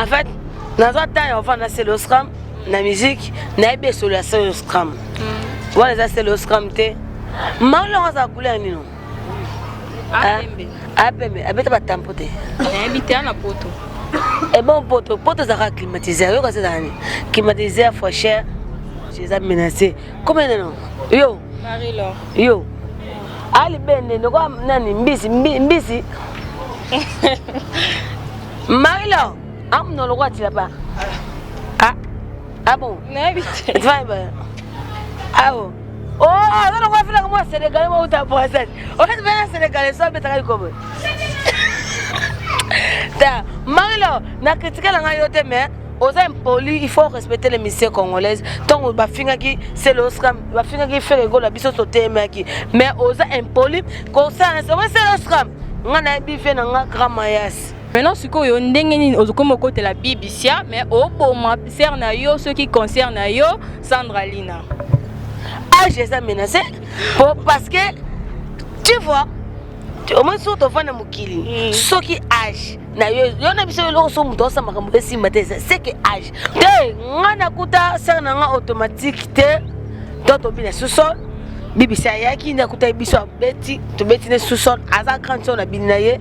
En fait, nazwa temps ya kofanda Celeo Scram na musique, nayebi esolo ya Celeo Scram. Wana eza Celeo Scram te. Maolongo azala couleur nini? Apembe. Apembe, abeta ba tampo te. Nayebi te na poto. Et bon poto, poto ezalaka climatiseur, yoka se ezalaka nini? Climatiseur fraîcheur, eza menacé. Combien de non? Yo. Marie-Laure. Yo. Ali bende ndoko nani mbisi mbisi. Marie-Laure, amuno lokwa tilapa. Ah. Ah bon? Nayebi te. Tu vas Ah bon. Oh, aza lokola filaka mwa sénégalais mwa uta brazzaville ofeti mpe sénégalais so abetaka likobo ta marilo na kritike na ngai yo te mais oza impoli, il faut respecter les musiciens congolaises. Ntango bafingaki Celeo Scram, bafingaki Ferre Gola, biso totelemaki, mais oza impoli kosala na Celeo Scram. Ngai nayebi vie na nga grand mayas. Maintenant sikoyo ndenge nini ozokomi okotela bibisia mais oboma sœur na yo soki concert na yo Sandra Lina? Âge eza menacé po parce que tu vois au moins soki tovanda mokili soki âge na yo yo na biso eloko so moto osala makambo esimba te, c'est que âge te. Nga nakuta sœur na nga automatique te to tobina sous-sol. Bibisi ayaki nde akuta biso, abeti, tobeti ne sous-sol. Aza grande sœur na bini na ye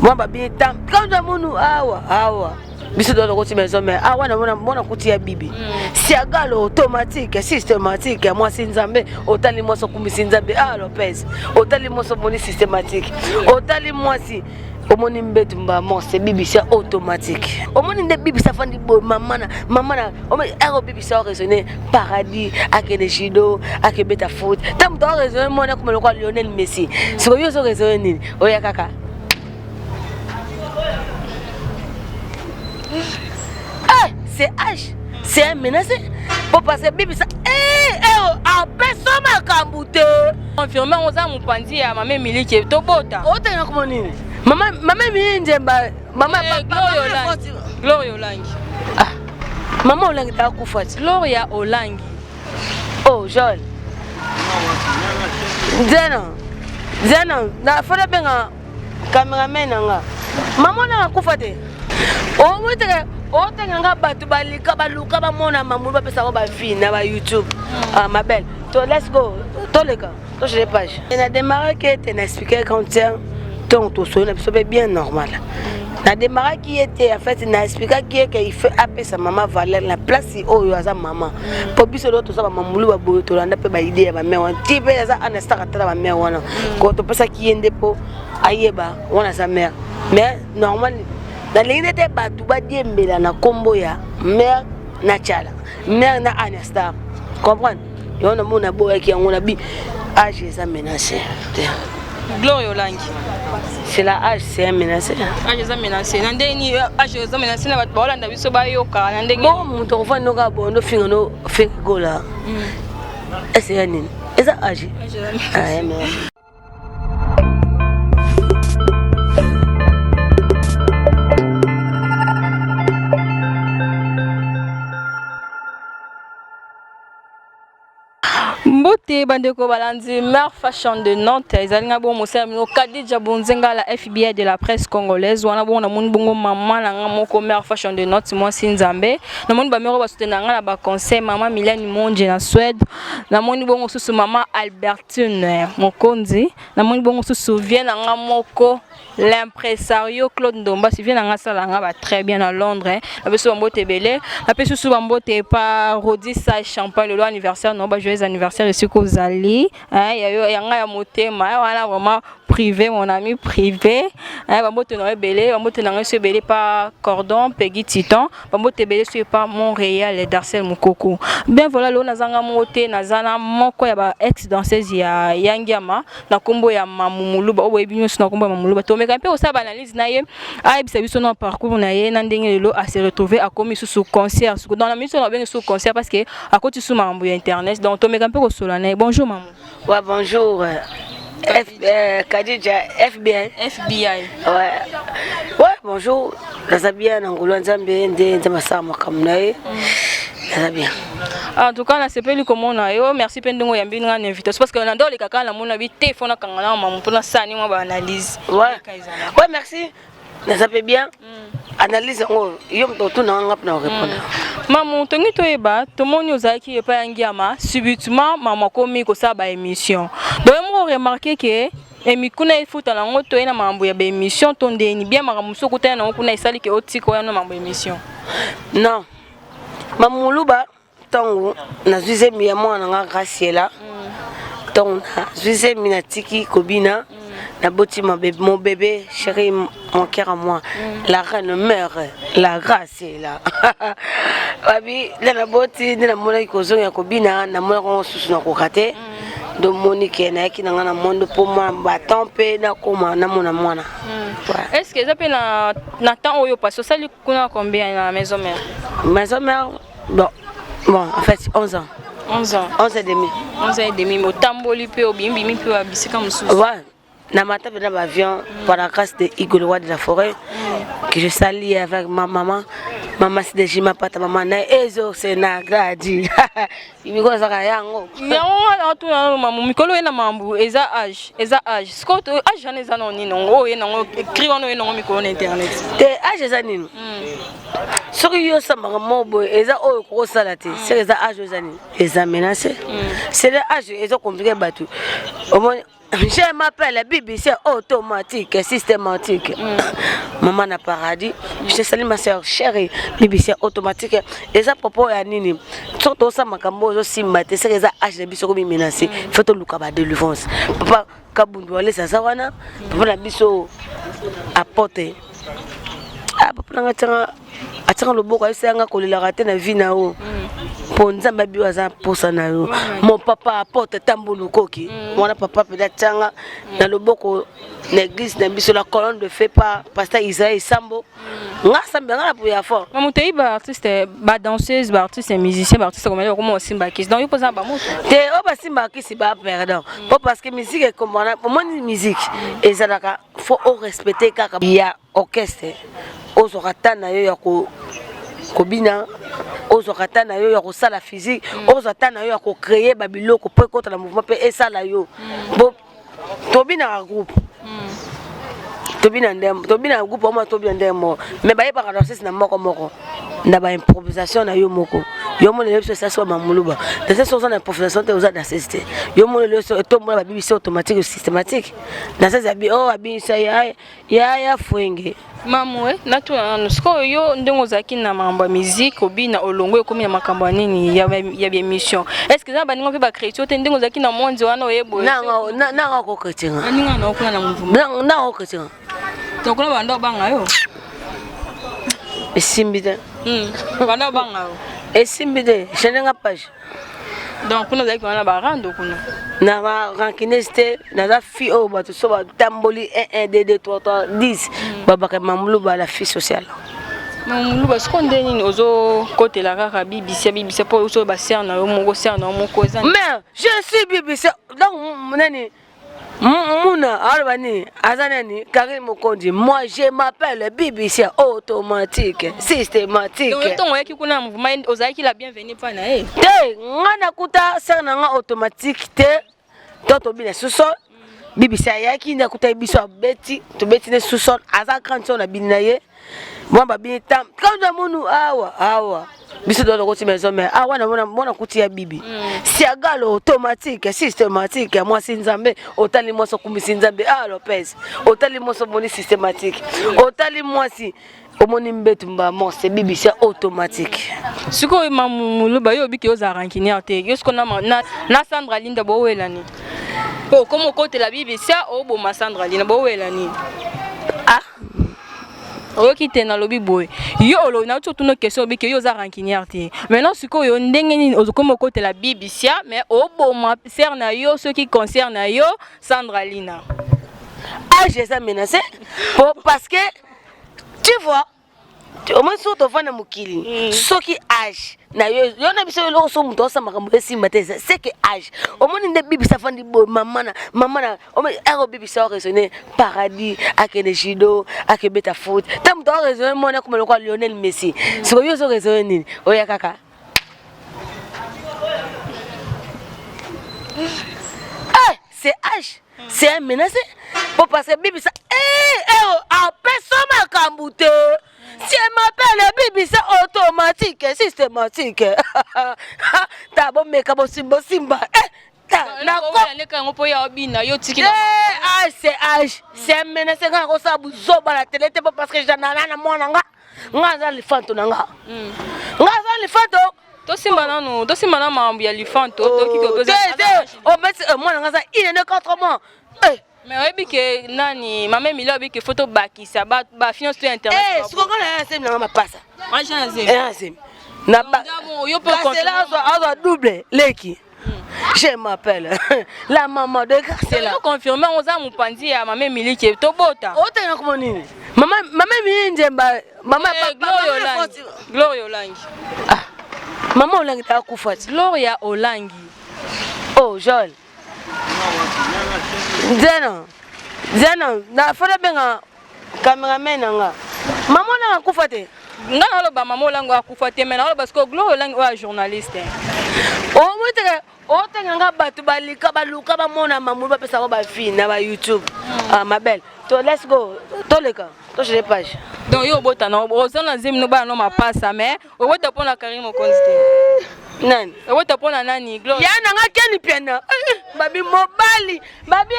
mwa babini tam kanza munu awa awa biso toza tokoti maison mère awa namona mona kuti ya bibi siagalo automatique systématique ya mwasi nzambe. Otali mwasi, okumisi nzambe. Ah Lopez, otali mwasi, omoni systématique, otali mwasi, omoni mbetu mba monse bibisa automatique, omoni nde bibisa afandi boye mama na mama na ero bibisa oraisonne paradis, akende judo, akebeta foot ta moto araisonne mwana akoma lokola Lionel Messi. Sikoyo yo ozoraisonne nini? Oya kaka ah, c'est âge, c'est un menace po parce que bibisa apeso makambo te. Confirme oza mopanzi ya mama Emilike tobota. Otanga komo nini? Mama mama Emili Nzemba mama. Gloria Olangi, Gloria Olangi. Ah, mama Olangi taka kufa ti. Gloria Olangi. Oh Joel Nzena Nzena na fona benga cameraman na nga. Mama Olangi akufa te. Omoteke otenga nga bato balika baluka bamona mamulu bapesaka bavie na ba YouTube. Ah, ma belle to, let's go, toleka tochanger page. Na démarraki ete na expliquer grande sœur ntongo tosoli na biso mpe bien normal. Na démarraki ye te, en fait na expliquaki ye ke il faut apesa mama valeur na place oyo aza mama, mpo biso lelo toza bamamulu baboye, tolanda mpe baide ya bamare wana ti mpe aza anastaka tala bamare wana ko topesaki ye nde mpo ayeba wana aza mare. Mais normal nalingi nde te bato badiembela na nkombo ya mare na tiala mare na Anastar, comprendre yango. Namoni naboyaki yango na bi âge eza menacé te. Gloria Olangi. C'est la âge, c'est un menacé. Âge eza menacé na ndenge nini? Âge eza menacé na bato baolanda biso bayoka na ndenge? Bongo moto akofanda noka bondo finga no Ferre Gola ese ya nini? Eza âge. Ah, mais Mbote bandeko balandi Mère Fashion de Nantes, ezali nga bongo mosala bino Khadija Bonzenga, la FBI de la presse congolaise. Wana bongo namoni bongo mama na nga moko Mère Fashion de Nantes, mwasi nzambe. Namoni bamero basutena nga na baconseil, mama Milani Monje na Suède, namoni bongo susu mama Albertine Mokonzi, namoni bongo susu vie na nga moko l'impresario Claude Ndomba, si vie na nga sala nga ba très bien na Londres. Na biso bambote ebele, napesi susu bambote pa Rodi Sage Champagne, lelo anniversaire no ba joyeux anniversaire esika ozali ya nga ya motema wana, vraiment privé, mon ami privé. Bambote na ebele, bambote na ngai so ebele pa Cordon Peggy Titan, bambote ebele so epa Montréal Darcel Mokoko. Bien, voilà, lelo nazanga moko te, naza na moko ya ba ex danseuse ya Yangiama na nkombo ya Mamu Muluba oyo boyebi nyonso na nkombo ya Mamu Muluba. Tomeka mpe kosala baanalyse na ye, ayebisa biso na parcours na ye na ndenge lelo ase retrouve akomi susu concert dans la minute oyo nabengi susu concert parce que akoti su makambo ya internet. Donc tomeka mpe kosola na ye. Bonjour Mamu. Ouais, bonjour. F, Khadija, FBI. FBI. Ouais, bonjour. Naza bien na ngolu ya Nzambe nde Nzambe asala makambo na ye. Naza bien. En tout cas nasepeli komona yo, merci mpe ndenge oyambi nga na invitation parce que na nde oleka kaka namona bi te fo nakanga na mamu mpona sani mwa baanalyse. Ouais, merci. Naza mpe bien. Analyse yango yo moto otuna nga mpe na korépondre. Mamu, tongi toyeba, tomoni ozalaki epai ya Ngiama, subitement mama akomi kosala baémission. Donc yo moko remarke ke emi kuna efuta nango, toye na makambo ya baémission to ndeni bien, makambo mosusu okutani nango kuna esali ke otika oya na makambo ya émission? Non, Mamuluba, ntango nazwi zemi ya mwana na nga Graciela, ntango nazwi zemi, natiki kobina, naboti ma bébé, mon bébé chéri, mon cœur à moi, la reine mère, la Graciela. Babi nde naboti, nde namonaki kozonga kobina, namonaki yango susu nakoka te. Donc moni ke nayaki na nga na monde mpo mwa batemps mpe nakoma namona mwana. Ouais. Est ce que eza mpe na temps oyo pasi osali kuna combien na maison mère? Maison mère, bon, en fait 11 ans. 11 ans. 11 et demi. 11 ans et demi, otamboli mpe, obimibimi mpe wa bisika mosusu? Ouais. Namata mpe na baavion par la grâce de Hugo, le roi de la forêt, que je salue avec ma maman, mama Sideji Mapata, mama na ezo se na gradi mikolo azaka yango. Yango wana otuna mamu, mikolo oye na mambu eza age, eza age. Sikoyo age wana eza nao nini yango oyo oye nango, cri wana oye nango mikolo na internet? Te, age eza nini? Soki yo osambaka moko boye, eza oyo okokosala te, seke eza age. Oyo eza nini? Eza menace, c'est le age eza compliqué. Bato omoni, je m'appelle BBC automatique, systématique, maman na paradis. Je salue ma soeur chérie BBC automatique. Eza propos ya nini? Soki tosala makambo oyo ozosimba te, seke eza age na biso komi menace. Faut toluka badélivrance. Papa Kabundu Walesa aza wana, papa na biso apote. Ah, papa nanga tianga, atianga loboko, ayebisa yanga kolelaka te na vie na yo, mpo Nzambe abi oyo aza mposa na yo. Mon papa apote Tambulu Koki wana, papa mpenza atianga na loboko na église na biso, la Colonne de Feu, par pasteur Israël Sambo. Nga sambe nga na puya fort. Mamu, toyebi baartiste, badanseuse, baartiste musicien, baartiste comédien bakoma osimba kisi. Donc yo mpoza na bamoto? Te, oyo basimbaka kisi ba perdon, mpo parce que musique ekomana. Omoni, musique ezalaka faut orespecte kaka ya orchestre. Ozwaka ta na yo ya kobina, ozwaka ta na yo ya kosala physique, ozwa ta na yo ya kocréer babiloko mpo ekota na mouvement mpe esala yo. Mpo tobinaka groupe, tobina nde tobina groupe omona, tobina ndenge moko, mais bayebaka danseuse na moko moko na baimprovisation na yo moko. Yo mona biso esasi wa Mamuluba, danseuse oza na improvisation te, oza danseuse te. Yo mona biso etombola babibisi automatique, systématique, danseuse abi oyo abinisa ya fwenge. Mamu, e natuna nanu sikoyo, yo ndenge ozalaki na makambo ya musique, obina, olongo, ekomi na makambo ya nini, ya baémission, est ce que eza na baninga mpe bachrétien te, ndenge ozalaki na monzi wana oyeboye? Nanga okokretinga. Baninga na okuna na mouvement? Nanga okretinga. Donc kuna banda obanga yo? Esimbi te. Banda obanga yo? Esimbi te, change page. Donc kuna ozalaki wana barando kuna? Na rancunese te, naza fille oyo bato so batamboli 1 1 2 2 3 3 10, babaka Mamuluba la fille sociale. Moluba, siko nde nini ozokotela kaka bibisia bibisia, mpo oso basere na yo moko, sere na yo moko eza? Mais je suis BBC. Donc nani muna aloba nini, aza nani, Karine Mokonzi. Moi, je m'appelle BBC automatique, systématique. Donc ntongo oyaki kuna na mouvement, ozalaki la bienvenue mpa na ye? Te, nga nakuta sere na nga automatique te. To tobina sous-sol, BBC ayaki nde akutaki biso, abeti, tobeti nde sous-sol. Aza grande sœur na bini na ye mwa babini tam kanza munu awa awa. Biso toza tokoti maison mère awa, namona mwana kuti ya bibi siagalo automatique, systématique ya mwasi Nzambe. Otali mwasi, okumisi Nzambe. Ah, Lopez, otali mwasi, omoni systématique, otali mwasi, omoni mbetu mba se BBC automatique. Sikoyo Mamuluba, yo obiki ozala rancunière te, yo sikoyo na Sandra Linda bowela nini? Po okoma okotela bibisia, oboma Sandra Linda, bowela nini? Ah. Oyoki te, nalobi boye, yo olobi, nauti otuna question, obiki yo oza rancunière te. Maintenant sikoyo ndenge nini ozokoma okotela bibisia, mais oboma sere na yo, soki concert na yo Sandra Lina? Age eza menacé po parce que tu vois, omoni, soki tovanda mokili, soki age na yo, yo na biso eloko, so moto osala makambo esimba te, c'est que age. Omoni nde bibisa afandi boye, mama na mama na ere bibisa oraisonne paradis, akende judo, akebeta foot ta moto oraisonne mwana akoma lokola Lionel Messi. Sikoyo yo ozoraisonne nini? Oya kaka, eh, c'est age, c'est un menace. Po parce que bibisa eh eh apesa makambo te. Si elle m'appelle bibisa automatique, systématique. Ta bomeka bosimba simba. Eh nakoaleka yango mpo ya obina yo tiki age c'est age c'est menace nga nakosala buzoba na tele te po parce que janana na mwana nga nga aza lifanto na nga nga aza lifanto. Tosimba nanu, tosimba na makambo ya lifanto. Toki te te ometi mwana nga aza une ne 4 mois. Mais oyebi ke nani mama Emilie, oyebi ke faut tobakisa bafi nyonso to internet. Sikoyo nga na ya nanga mapasa azemi na Kasela azwa double leki. Je m'appelle la maman de Graciela. Yo confirme oza mopanzi ya mama Emilie ke tobota. Otanga komo nini? Mama mama Emilie Nzemba mama. Gloria Olangi. Gloria Olangi. Ah. Mama Olangi ta kufa. Gloria Olangi. Oh, Joel. Nzena. Nzena, na fona benga cameraman na nga. Mama Olangi akufa te. Nga naloba mama Olangi akufa te, mais naloba sikoyo Gloria Olangi oyo ya journaliste. Omoteke otenga nga bato balika baluka bamona mamulu bapesa bango bavie na ba YouTube. Ah, ma belle. To let's go. Toleka. To page. Donc yo obota na oza na zemi no bana no mapasa, mais obota mpona Karine Mokonzi te. Nani? Obota mpona nani? Gloria. Ya nanga keni piana. Babi mobali, babi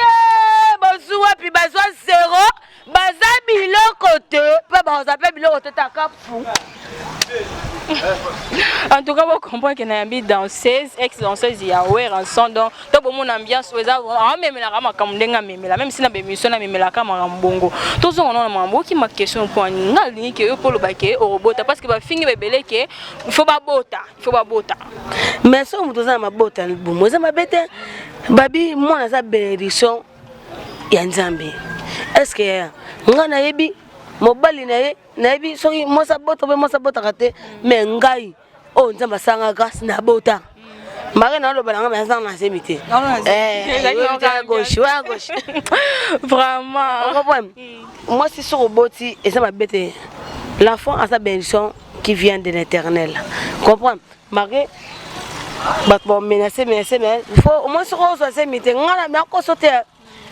bozwi wapi? Bazwa zero, baza biloko te, mpe bakoza mpe biloko te taka fu. En tout cas, vous comprenez que nayambi danseuse, ex danseuse ya Werrason. Donc to bomona ambiance oyo eza amemelaka makambo ndenge amemela, même si na bémission namemelaka makambo bongo. Tozonga nano makambo okima question mpo ani nga alingi ke yo mpo oloba ke okobota, parce que bafingi baebele ke il faut babota, il faut babota. Mais soki moto oza na mabota na libumu, eza mabe te. Babi mwana aza bénédiction ya Nzambe. Est ce que nga nayebi mobali na ye, nayebi soki mwasi abota mpe mwasi abotaka te? Mais ngai oyo Nzambe asanga grâce, nabota. Mari naloba nanga, me azanga na zemi te. Gauche wa gauche. Vraiment. Ocomprendre, mwasi soki oboti eza mabe te. L'enfant aza bénédiction qui vient de l'Éternel, comprendre? Malgré bato bamenace menace, mais il faut au moins soki ozwa zemi te, nga nakoso te.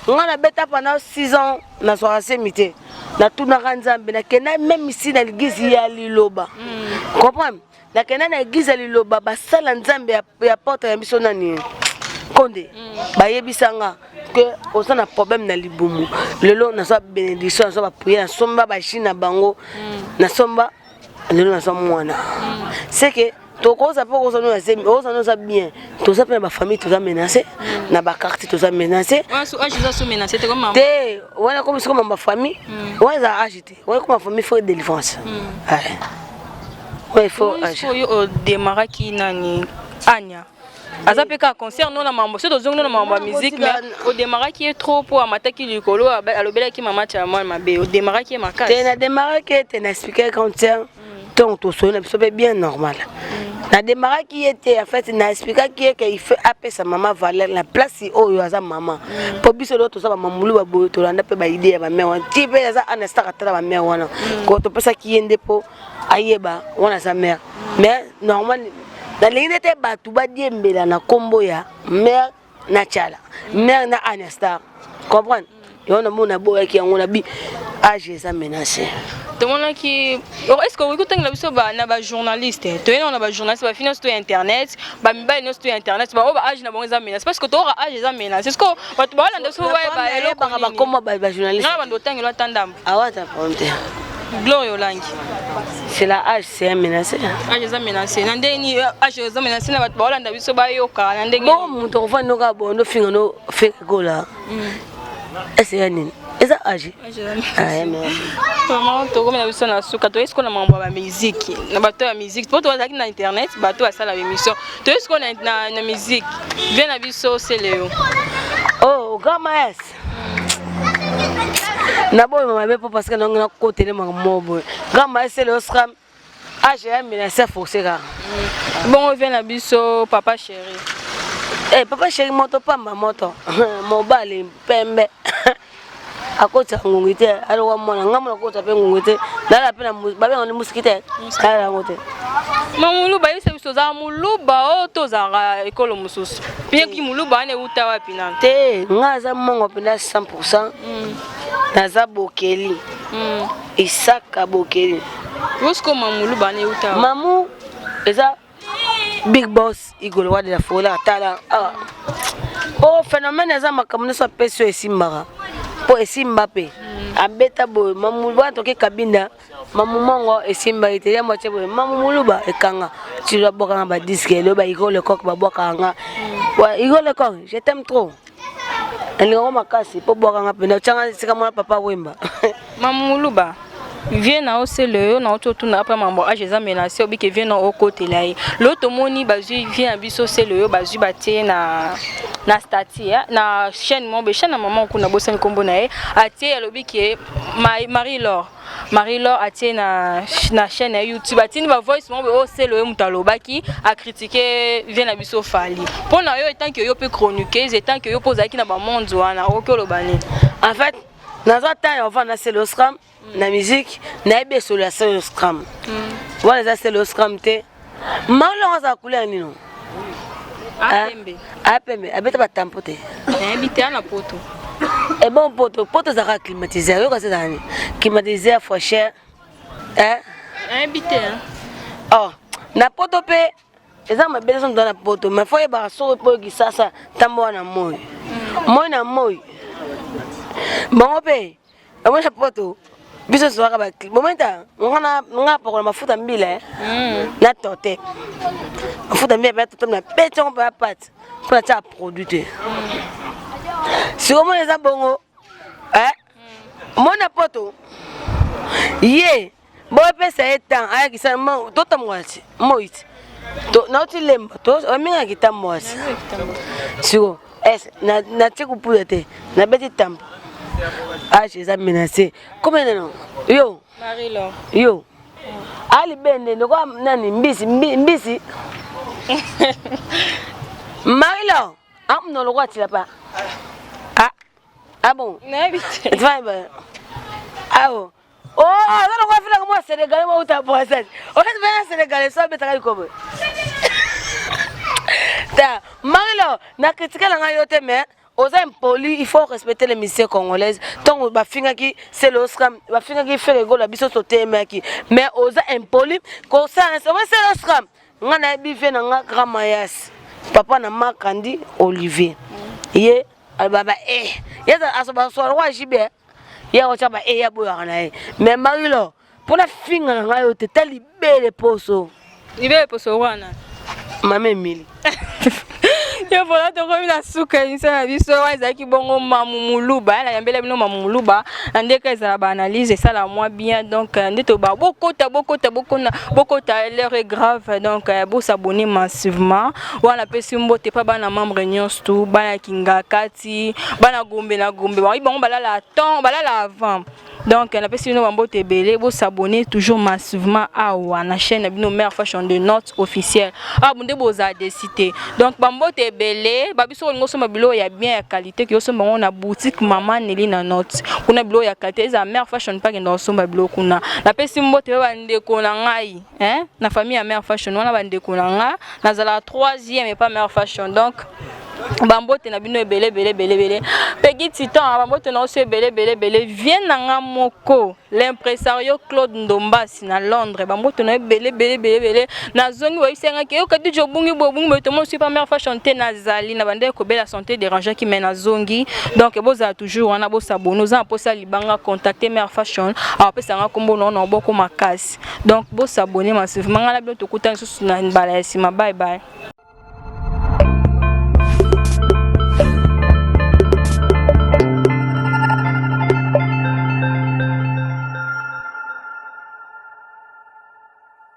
Nga nabeta pendant 6 ans, nazwaka zemi te. Natunaka Nzambe, nakenda même ici na l'église ya liloba, comprendre? Nakenda na église ya liloba, basala Nzambe ya porte ya biso nani Konde, bayebisanga ke oza na problème na libumu. Lelo nazwa bénédiction, nazwa baprière, nasomba bajus na bango, nasomba. Lelo nazwa mwana. C'est que tokoza mpe okoza no na zemi, okoza no oza bien. Toza mpe na bafamille, toza menacé na baquartier, toza menacé te. Wana komi sikoyo bafamille wana eza age te, wana koma famille, faut délivrance. Ouais, il faut age. Oyo odemaraki nani Anya aza mpe kaka concert no na mambo so tozongi no na mambo ya musique, mais odemaraki ye trop mpo amataki likolo, alobelaki mama tia mwana mabe, odemaraki ye makasi. Te, nademaraki ye te, na expliqué concert ntongo tosoli na biso mpe bien normal. Nademaraki ye te, en fait na expliquaki ye ke il faut apesa mama valeur na place oyo aza mama, mpo biso lelo toza bamamulu baboye, tolanda mpe baidée ya bamare wana ti mpe aza anastaka tala bamare wana ko topesaki ye nde mpo ayeba wana aza mare. Mais normal, nalingi nde te bato badiembela na nkombo ya mare na tiala mare na Ania Star, comprendre? Yango namoni naboyaki yango na bi age eza menacé. Tomonaki, est ce que okoki kotangela biso na bajournaliste? Toye nano na bajournaliste, bafi nyonso to ya internet, bamibali nyonso to ya internet, baoyo baage na bango eza menace, parce que toyoka age eza menace. Est ce que bato baolanda biso bayeba eloko? Bakoma bajournaliste. Nga na bando otangela ata ndambo. Awata problème te. Gloria Olangi. C'est la âge, c'est un menacé. Age eza menacé na ndenge nini? Age eza menacé na bato baolanda biso bayoka na ndenge? Bon, moto akofanda noka bondo finga no feka kola ese ya nini, eza age. Vraiment, tokomi na biso na suka. Toyei sikoyo na makambo ya bamusike, na bato ya musique, po tozalaki na internet, bato basala baémission. Toyei sikoyo na musique vie na biso Seleo. Oh, gama s naboyema mabe mpo parce que nango nakotele makambo moko boye. Gama Seleo sram age ya menacé forcé kaka. Bongo vie na biso Papa Chéri? Eh, Papa Chéri moto pamba, moto mobali pembe, akotisa ngungi te. Aloka mwana nga mona akotisa mpe ngungi te. Nala mpe babenga ni musiki te, nala yango te. Ma moluba, yebisa biso, ozala moluba oyo to ozalaka ekolo mosusu? Mpe moluba wana euta wapi nano? Te, nga aza mongo mpenza 100. Naza bokeli. Isaka bokeli. Osikoma moluba wana euta wapi? Mamu eza big boss Igolo wa de la Fola. Tala ah. Po phénomène eza makambo nyonso apesi oyo esimbaka, mpo esimba mpe abeta boye. Mamu wana toke Kabinda, mamu mongo esimbaki te. Ya motie boye, mamu moluba ekanga tilo abwakanga badisques lelo. Ba Igolo Lecoq babwakaka nga. Igolo Lecoq, je t'aime trop, nalingako makasi mpo bwakanga mpena otyanga esika mwana papa Wemba. Mamu moluba, vie na osele yo na oti otuna apa mambo age eza menacé, obike vie na okotela ye. Lelo tomoni bazwi vie na biso sele oyo, bazwi batie na statut na chaîne moko, chaîne na mama kuna, bosani nkombo na ye. Atie, alobi ke Marie Laure, Marie Laure atie na chaîne ya YouTube, atindi bavoice moko boye oyo sele oyo moto alobaki, acritiquer vie na biso Fally. Mpo na yo, etant que yo mpe chroniqueuse, etant que yo mpe ozalaki na bamonde wana, okoki oloba nini? En fait, naza temps ya ovanda Sele Scram na musique, nayebi esolo ya Sele Scram wana. Eza Sele Scram te. Maolongo azala couleur nino? Apembe. Apembe, abeta batampo te. Nayebi te, ana poto. Ebon, poto poto ezalaka climatiseur, yoka se ezala nini, climatiseur fraîcheur. Nayebi te. Oh, na poto mpe eza mabe so moto na poto, mais faut oyebaka soki mpo Kisasa ntambo wana moi moi na moi bango mpe omoi na poto. Biso tozwaka bomoi ta nga pakola mafuta mbila na tote, mafuta mbila mpe tote na peti yango mpe ya pate mpo na tia produit te. Sikoyo eza bongo mona poto ye bopesa ye temps ayakisa totambola ti moi ti nauti Lemba, amingaki tambola ti siko es natie kopuya te, nabeti tampo, age eza menacé. Komene no yo yo alibende ndoko nani mbisi mbisi. Marilo amuno lokwa tila pa ah ah bon. Nayebi te. Awo oh, aza lokwa filaka mwa Sénégalais mwa uta Brazzaville, oyo Sénégalais so abetaka likobo ta. Marilo, na critique na ngai yo te, mais oza impoli. Il faut respecter les musiciens congolaises. Ntongo bafingaki Sele Oscram, bafingaki Ferre Gola, biso totemaki, mais oza impoli kosala Sele Oscram. Ngai nayebi vie na nga, grand Mayas, papa na Makandi Olivier, ye aloba ba e ye asobasola lokwa jibe ye akotya ba e ye aboyaka na ye. Mais Marilo, mpona finga na ngai oyo te, ta libele poso. Libele poso wana. Mama Emili. Yo, voilà, tokomi na suka émission na biso. Wana ezalaki bongo Mamu Muluba, nayambela bino Mamu Muluba na ndeka ezala baanalyse, esala mwa bien. Donc nde toba bokota bokota bokona bokota, l'heure est grave. Donc bosabonner massivement. Wana apesi mbote mpa bana membre nyonso tu, bana Kingakati, bana Gombe na Gombe, bango balala temps, balala avant. Donc napesi bino bambote ebele. Bosabonner toujours massivement awa na chaîne na bino Mare Fashion de Note officielle. Awa nde bozala desi te. Donc bambote ebele. Babiso olingi osomba biloko ya bien, ya qualité, ke osomba yango na boutique Mama Neli na Note. Kuna biloko ya qualité ezala. Mare Fashion mpe akenda kosomba biloko kuna. Napesi mbote mpe bandeko na ngai, hein? Na famille ya Mare Fashion wana, bandeko na nga, nazalaka troisième epa Mare Fashion. Donc bambote na bino ebele ebele ebele ebele. Pegi Titan, bambote na oso ebele ebele ebele. Vie na nga moko, l'impresario Claude Ndombasi na Londres, bambote na ebele ebele ebele ebele. Nazongi, bayebisangaki yo Kadija obungi boye, obungi boye, tomoni soki pa Mare Fashion te. Nazali na bandeko kobela, santé dérangeaki, mais nazongi. Donc bozala toujours wana, bosabonner. Oza na mposa libanga, contacter Mare Fashion, apesanga nkombo na na boko makasi. Donc bosabonner massivement. Nga na bino tokutani lisusu na mbala ya nsima. Bye bye.